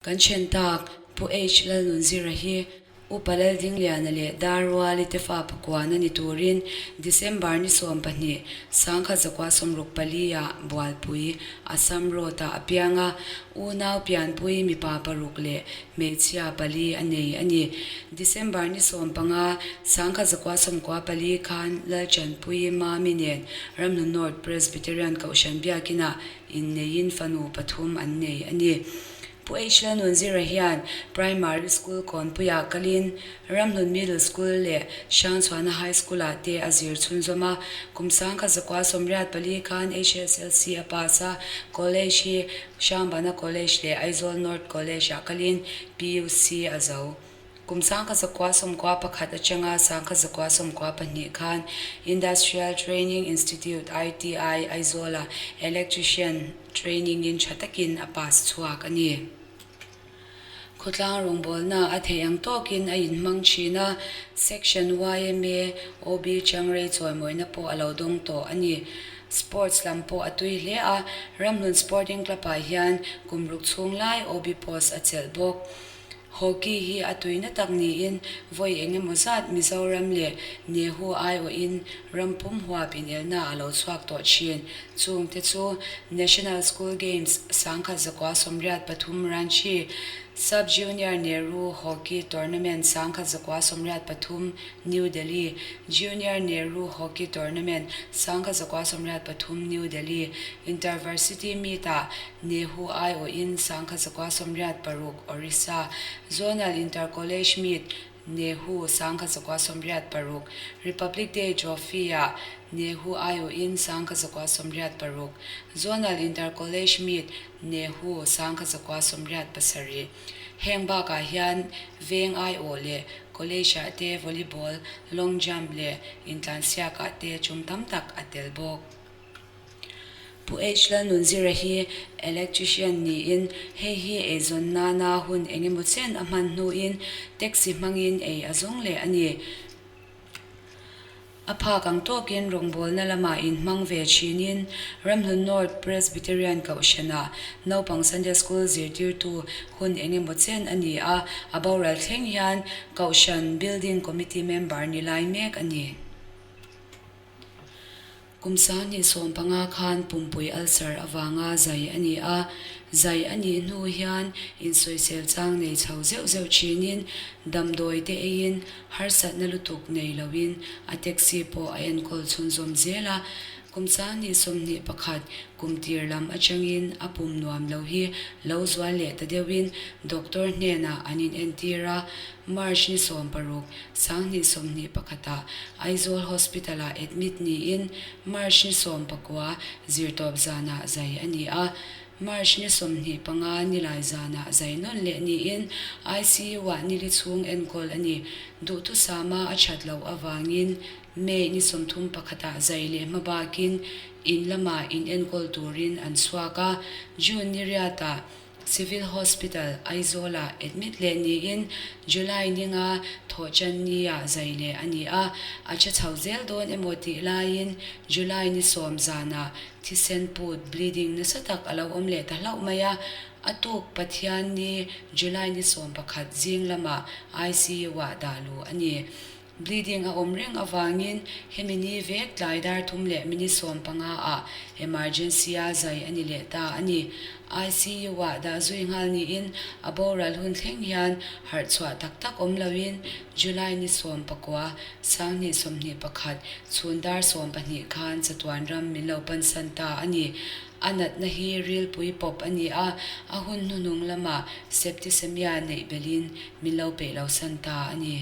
Kan then tak, Pu H. Lalnunzira hi Upa Laldingliana leh Darruali te fa pakuana ni turin December ni 12, 1964 ah Bualpui, Assam Road-ah a piang a, unau pianpui mipa paruk leh hmeichhia pali a nei a ni. December ni 15, 1994 khan Lalchanpui Mami nen Ramhlun North Presbyterian Kohhran Biakinah inneiin fanu pathum an nei a ni. Pu H. Lalnunzira hian Primary School Kawnpuiah kalin Ramhlun Middle School leh Hrangchhuana High School-ah te a zir chhunzawm a. Kum 1984 khan HSLC a pass a, College hi Hrangbana College leh Aizawl North College-ah kalin PUC a zo. Kum 1991 atanga 1992 khan Industrial Training Institute, ITI, Aizawla Electrician Training-in tha takin a pass chhuak a ni. Khawtlang rawngbawlna a theih ang tawkin a inhmang thin a, Section yma OB Changrei chawimawina pawh a lo dawng tawh a ni. Sports lam pawh a tui hle a, Ramhlun Sporting Club-ah hian kum ruk chhung lai OB post a chelh bawk. Hockey hi a tuina tak niin vawi eng emaw zat Mizoram leh Nehu aiawhin ram pum huap inelna a lo chhuak tawh thin. Chungte chu National School Games 1983 Ranchi, Sub Junior Nehru Hockey Tournament 1983 New Delhi, Junior Nehru Hockey Tournament 1983 New Delhi, Intervarsity Meet-ah Nehu aiawhin 1986 Orissa, Zonal Inter College Meet, Nehu 1986, Republic Day Trophy-ah Nehu aiawhin 1986, Zonal Inter College Meet, Nehu 1987. Heng bakah hian veng aiawh leh College-ah te volleyball, long jump leh intlansiakah te tum tam tak a tel bawk. Pu H. Lalnunzira hi electrician niin hei hi eizawn nana hun eng emaw chen a hman hnuin taxi hmangin ei a zawng leh a ni. A phak ang tawkin rawngbawlna lamah inhmang ve thinin Ramhlun North Presbyterian Kohhranah naupang Sunday School zirtirtu hun eng emaw chen a ni a, a boral thleng hian Kohhran Building Committee member ni lai mek a ni. Kum 2015 khan pumpui ulcer avanga zai a ni a, zai a nih hnu hian insawisel chang nei chho zeuh zeuh thinin damdawi te eiin harsatna lutuk nei loin a taxi pawh a enkawl chhunzawm zel a. Kum 2021 kum tir lam atangin a pum nuam lo hi lo zual leh ta deuhin doctor hnenah an inentir a, March ni 16, 2021 ah Aizawl Hospital ah admit niin March ni 19 zirtawp zanah zai a ni a. March ni 25 nilai zanah zai nawn leh niin ICU ah nili chhung enkawl a ni. Duhthusama a that loh avangin May ni 31 ah zai leh hma bakin in lamah in enkawl turin an chhuak a. June ni riatah Civil Hospital, Aizawl-ah admit leh niin July ninga thawhchan ni-ah zai leh a ni a, a tha chho zel dawn emaw tih laiin July ni 10 zanah thisen put, bleeding, nasa tak a lo awm leh ta hlauh mai a, a tuk Pathian ni July ni 11 zing lamah ICU-ah dah luh a ni. Bleeding a awm reng avangin hemi ni vek tlai dar thum leh minute 15 ah emergency a zai a ni leh ta a ni. ICU ah dah zui nghal niin a boral hun thleng hian harh chhuah tak tak awm loin July ni 19, 2021 chhun dar 12 khan chatuan ram min lo pansan ta a ni. A natna hi rilpui pawp a ni a, a hun hnuhnung lamah septicemia neih belhin min lo peih lo san ta a ni.